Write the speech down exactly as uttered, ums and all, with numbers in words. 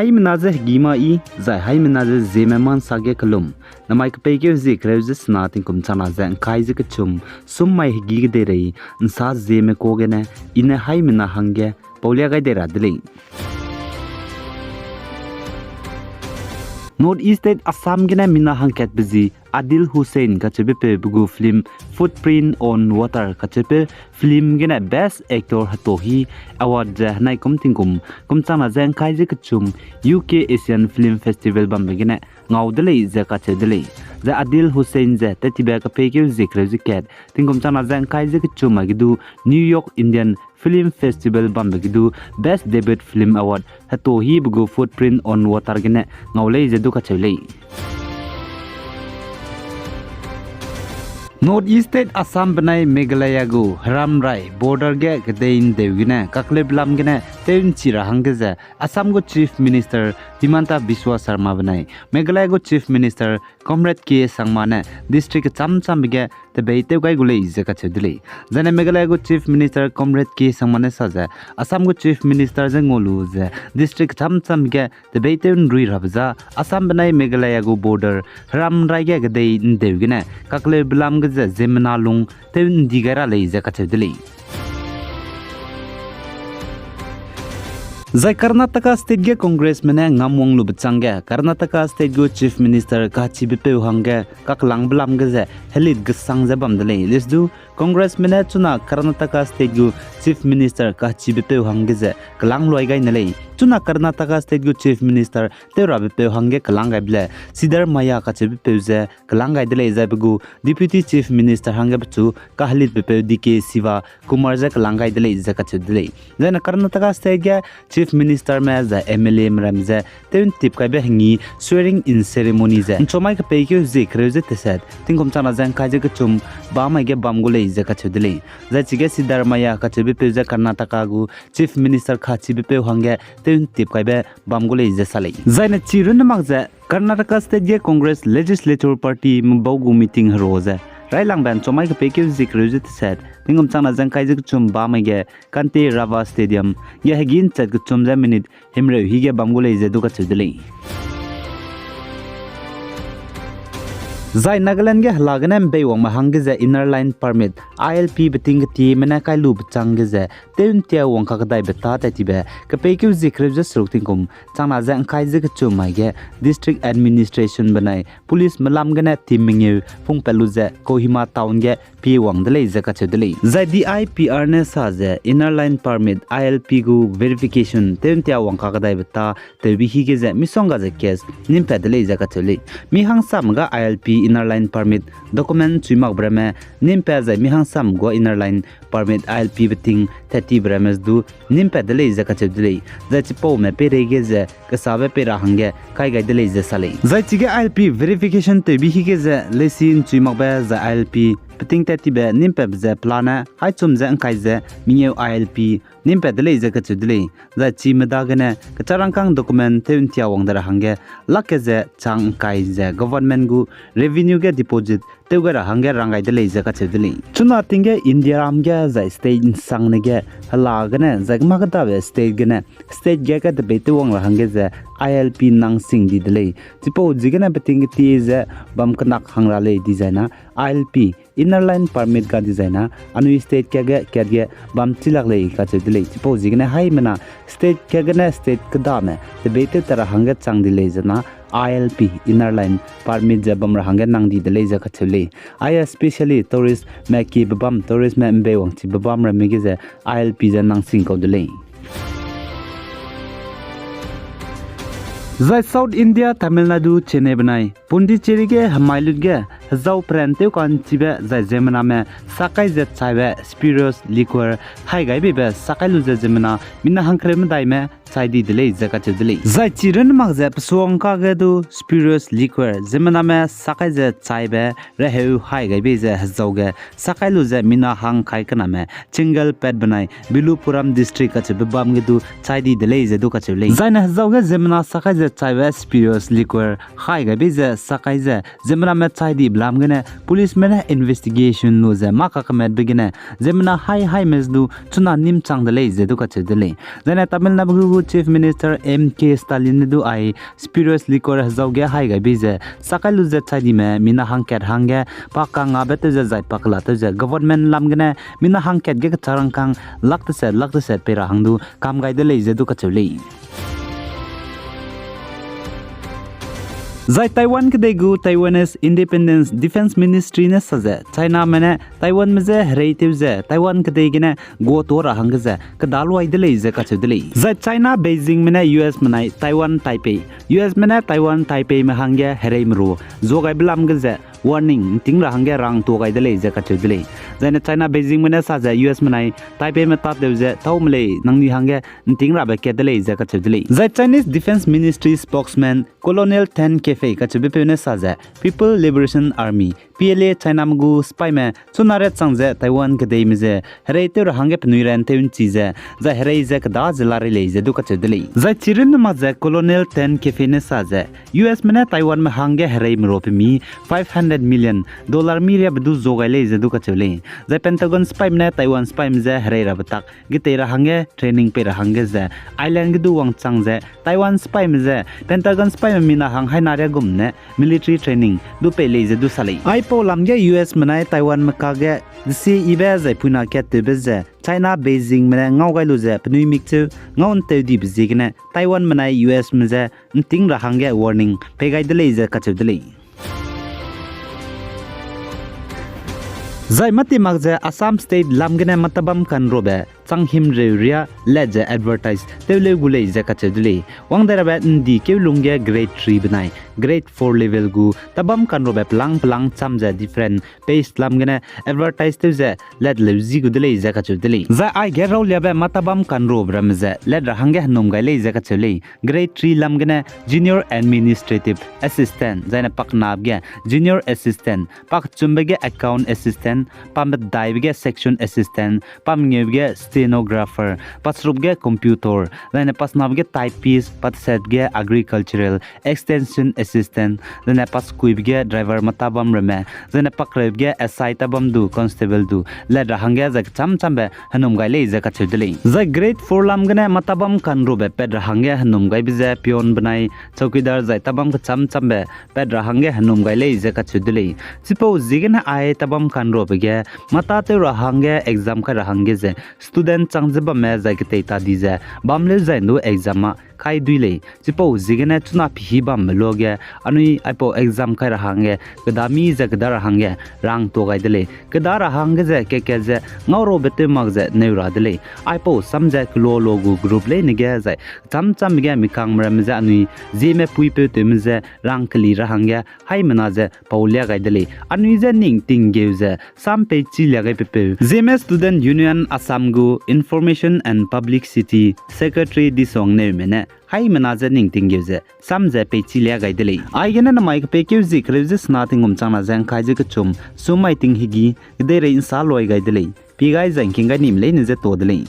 Haimena ze hegî ma i, zai haimena ze Zeme ma nsa ge kelum. Namai kepeikeu zie kereu ze sena tingkum changna ze ngkai ze kechum, sum mai hegî kedeirei, nsa Zeme ka gene, i ne haimena hangge paulia gai dei ra de lei. North East State Assam gene mina hangkatbe zi Adil Hussain kacheubepeu pe gu film Footprint on Water kacheube film gene Best Actor heto hi award ze henai kum tingkum, kum changna ze ngkai ze kechum, U K Asian Film Festival bambe gene ngau de lei ze kacheu de lei. Zai Adil Hussain ze tettibe kepeikeu zie kereu ze kat, tingkum changna ze ngkai ze kechum mai ge du New York Indian Film Festival bambe ge du Best Debut Film Award heto hibe gu Footprint on Water gene ngau lei ze du kacheu lei. North East State Assam benai Meghalaya gu heramrai border ge kedei ndeu gene kakleu belam gene tew nchi ra hangge ze Assam gu Chief Minister Himanta Biswa Sarma benai Meghalaya gu Chief Minister Conrad K Sangma ne district kecham chambe ge tebeî tew gai gu lei ze kacheu de lei. Zaine Meghalaya gu Chief Minister Conrad K Sangma ne sa ze, Assam gu Chief Minister je ngau lu ze district kecham chambe ge tebeî tew nrui rabe za Assam benai Meghalaya gu border heramrai ge kedei ndeu gene kakleu belam ge ze ziemmena lung tew ndi gai ra lei ze kacheu de lei. Zai Karnataka State ge Congressme ne ngamwang lube changge Karnataka State gu Chief Minister kachibepeu hangge kaklang belam ge ze helit gesang ze bam de lei. Lesu du Congressme ne chuna Karnataka State gu Chief Minister kachibepeu hangge ze kelang luai gai ne lei. Chuna Karnataka State gu Chief Minister tew rabepeu hangge kelang gaibe le Siddaramaiah kacheubepeu ze kelang gai de lei, zai pe gu Deputy Chief Minister hangge pechu kahelitbepeu D K Shivakumar ze kelang gai de lei ze kacheu de lei. Zaine Karnataka State ge Chief Ministerme zai M L Ame ramme ze tew ntip kaibe hengi swearing in ceremony ze nchomai kepeikeu zie kereu ze teset tingkum changna ze ngkai ze kechum bamai ge bam gu lei ze kacheu de lei. Zai chige Siddaramaiah kacheubepeu ze Karnataka gu Chief Minister kachibepeu hangge tew ntip kaibe bam gu lei ze sa lei. Zaine chi runne mak ze Karnataka State ge Congress Legislature Party mebau gu meeting hero ze railangbe nchomai kepeikeu zie kereu ze teset tingkum changna ze ngkai ze kechum bamai ge Kante Rava Stadium ge hegî nchat kechum ze minute himreu hige bam gu lei ze du kacheu de lei. Zai Nagaland ge hela gene mbeiwangme hangge ze Inner Line Permit, I L P beting ketieme ne kai lube changge ze tew ntia wang kakedaibe tâ tat tibe kepeikeu zie kereu ze seruk tingkum changna ze ngkai ze kechum mai ge District Administration benai Police melam gene team mengeu pungpat lu ze Kohima Town ge pie wang de lei ze kacheu de lei. Zai D I P R ne sa ze Inner Line Permit, I L P gu verification tew ntia wang kakedaibe tâ tewbe hige ze misongga ze case nimpat de lei ze kacheu lei. Mi hangsam ga I L P, Inner Line Permit document chui makbe ramme nimpat zai mi hangsam gua Inner Line Permit, I L P beting tat tibe ramme du nimpat de lei ze kacheu de lei. Zai chipaume peireige ze kesabe pei ra hangge kai gai de lei ze sa lei. Zai chige I L P verification tewbe hige ze leisi nchui makbe zai I L P beting tat tibe nimpatbe ze pelane haichum ze ngkai ze mengeu I L P nimpat de lei ze kacheu de lei. Zai chime dagene kecharangkâng document tew ntia wang de ra hangge lak ke ze chang ngkai ze government gu revenue ge deposit tew gai ra hangge rang gai de lei ze kacheu de lei. Chuna ting ge Indiaram ge zai state nsangne ge hela gene zai kema kedabe state gene state ge katebei tew wang ra hangge ze I L P nang sing di de lei. Chipau ziegene beting ketie ze bam kenak hang ra lei dizai na I L P, Inner Line Permit ga dizai na anui state kage kat ge bam chilak lei kacheu de lei. Chipau ziegene haimena state kagene state kedame tebei tew ta ra hangge chang di lei ze na I L P, Inner Line Permit ze bam ra hangge nang di de lei ze kacheu lei. Ai especially touristme kiebe bam, touristme mbei wangchibe bam ramme ge ze I L P ze nang sing kau de lei. Zai South India Tamil Nadu Chennai benai Pondicherry ge hemai lut ge hezau peran tew ka'nchibe zai ziemmename sakai ze chaibe spurious liquor hai gai beibe sakai lu ze ziemmena mina hangkereu medaime chai di de lei ze kacheu de lei. Zai chi runne mak ze pesuang kage du spurious liquor ziemmename sakai ze chaibe reheu hai gai bei ze hezau ge sakai lu ze mina hang kai kename Chengalpet benai Viluppuram District kacheube bam ge du chai di de lei ze du kacheu lei. Zaine hezau ge ziemmena sakai ze chaibe spurious liquor hai gai bei ze sakai ze ziemmename chai di ram gene policeme ne investigation lu ze mâ kakametbe gene ziemmena hai haime du chuna nîm chang de lei ze du kacheu de lei. Zaine Tamil Nadu gu Chief Minister M K Stalin ne du ai spirits liquor hezau ge hai gaibe ze sakai lu ze chai dime mina hangkat hangge pa kangabe tew ze zai pa kela tew ze government lam gene mina hangkat ge kechârangkang lak teset lak teset pei ra hang du kam gai de lei ze du kacheu lei. Zai Taiwan kedei gu Taiwanese Independence Defense Ministry ne sa ze Chiname ne Taiwanme je hereitew ze Taiwan kedei gene guatua ra hangge ze kedalui de lei ze kacheu de lei. Zai China Beijingme ne U S menai Taiwan Taipei, U Sme ne Taiwan Taipeime hangge hereimeru zuagaibe lam ge ze warning ’nting ra hangge rangtua gai de lei ze kacheu de lei. Zaine China Beijingme ne sa ze U S menai Taipeime tatew ze tâu me lei, nangnui hangge ’nting rabe kat de lei ze kacheu de lei. Zai Chinese Defense Ministry spokesman Colonel Tan Kefei kacheubepeu ne sa ze People Liberation Army, P L A Chiname gu sipaime chuna ret chang ze Taiwan kedeime ze hereitew ra hangge penui rantew ’nchi ze, zai herei ze keda ze larei lei ze du kacheu de lei. Zai chirunne mak ze Colonel Tan Kefei ne sa ze U Sme ne Taiwanme hangge hereimeru pemi five hundred million dollar mi riabe du zuagai lei ze du kacheu lei. Zai Pentagon sipaime ne Taiwan sipaime je herei rabe tak getei ra hangge training pei ra hangge ze island ge du wangchang ze Taiwan sipaime je Pentagon sipaime mina hang haina riagum ne military training du pei lei ze du sa lei. Aipau lam ge U S menai Taiwanme kage desie yibe zai puina kattewbe ze China Beijingme ne ngau gai lu ze penui mikcheu ngau ’nteu dibe ziegene Taiwan menai U Sme je ’nting ra hangge warning pei gai de lei ze kacheu de lei. Zai mâti mak ze Assam State lam gene matabam kanrobe chang himreu riâ let ze advertise tewleu gu lei ze kacheu de lei. Wang dai rabe ’ndi keu lung ge grade three benai grade four level gu tabam kanrobe pelang pelang cham ze different page lam gene advertise tew ze let leu zi gu de lei ze kacheu de lei. Zai aige rauliabe matabam kanrobe ramme ze let ra hangge henum gai lei ze kacheu lei. Grade three lam gene Junior Administrative Assistant, zaine paknabe ge Junior Assistant, pakchumbe ge Account Assistant, pamedaibe ge Section Assistant, pamngeube ge Stenographer, pasrube ge Computer, zaine pasnabe ge Typist, patesetbe ge Agricultural Extension Assistant, zaine paskuibe ge Driver matabam ramme, zaine pakreube ge S I tabam du Constable du let ra hangge zai kecham chambe henum gai lei ze kacheu de lei. Zai grade four lam gene matabam kanrobe pat ra hangge henum gaibe ze peon benai chowkidar zai tabam kecham chambe pat ra hangge henum gai lei ze kacheu de lei. Chipau ziegene ai tabam kanrobe ge mata tew ra hangge exam kai ra hangge ze student chang ze bamme zai ketei ta di ze bam leu zai ’ndu exam â kai dui lei. Chipau ziegene chuna pehî bambe luage anui aipau exam kai ra hangge kedami ze keda ra hangge rangtua gai de lei. Keda ra hangge ze kat-kat ze ngauraube tew mak ze neu ra de lei. Aipau sam ze keloa-loa gu group leine ge zai cham-chambe ge mikangme ramme je anui Zeme puipeu tewme je rangkeli ra hangge haimena ze pau lia gai de lei. Anui je ning tinggeu ze sam peichi lia gai pepeu Zeme Student Union Assam gu Information and Publicity Secretary Disong Newme ne haimena je ning tinggeu ze sam ze peichi lia gai de lei. Aigene namai kepeikeu zie kereu ze sena tinggum changna ze ’ngkai ze kechum, sum mai ting hegî, kedeirei ’nsa loi gai de lei. Pie gai zai ’ngking gai nime leine je tuâ de lei.